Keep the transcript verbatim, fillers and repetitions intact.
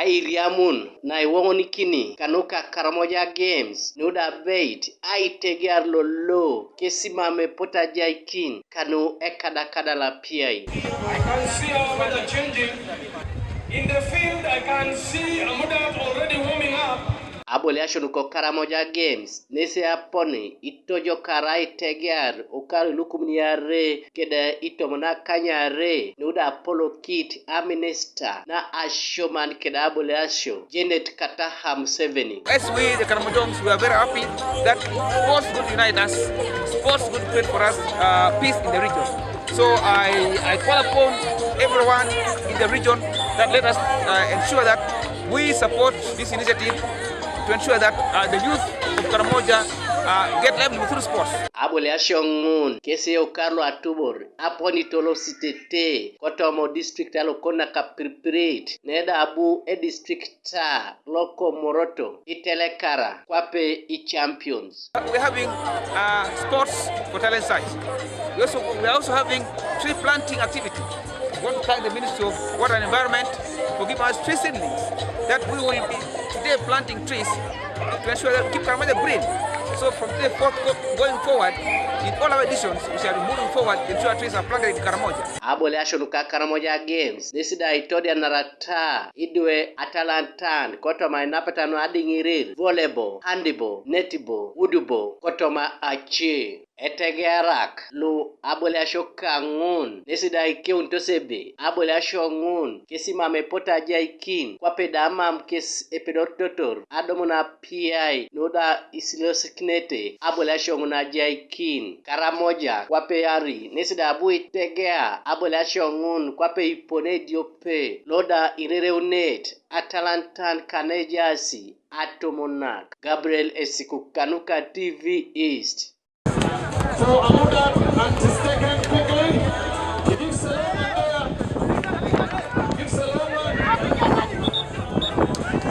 Airiamun naiwoŋonikini kanuka Karamoja Games nuda abeit aitegear lolo kesimame potajaikin kanu ekadakada lapiai. I can see our weather changing. In the field, I can see Amudat already warming up. Aboliasion ko Karamoja Games nesi aponi itojokar aitegear okar ilukumin iare kede itomon akanyare nuda apolokit aminista na asioman kede aboliasio Janet Kataha Museveni. As we, the Karamojongs, we are very happy that sports could unite us, sports could create for us uh, peace in the region. So I, I call upon everyone in the region that let us uh, ensure that we support this initiative to ensure that uh, the youth of Karamoja uh, get livelihood through sports. Aboliasio ŋun kesi eukar lo atubor aponi tolositete kotomo district alokon nakapiripirit neda abu edistrikta loko Moroto itelekara kwape i champions. We're having uh, sports for talent search. We also, we're also having tree planting activity. We want to thank the Ministry of Water and Environment for giving us tree seedlings that we will be today planting trees to ensure that we keep Karamoja green. So from today forth, go- going forward, in all our editions, we shall be moving forward to ensure trees are planted in Karamoja. Aboliasio nuka Karamoja Games nesi da itodianarata idwe atalantan kotoma inapeta nu adiŋirir, volleyball, handball, netball, woodball kotoma ace. Etegearak lu aboliasio kaŋun nesi da ikeunitos ebe aboliasio ŋun kesimame potajaikin kwape da mam kes epedoritotor adomun apiai nuda isilosikinete aboliasio ŋun ajaikin. Karamoja kwape iari nesi da abu itegea aboliasio ŋun kwape ipone ediope loda irereunet atalantan kanejasi atomonak. Gabriel Esiku kanuka T V East. So Amudat and she's taken quickly.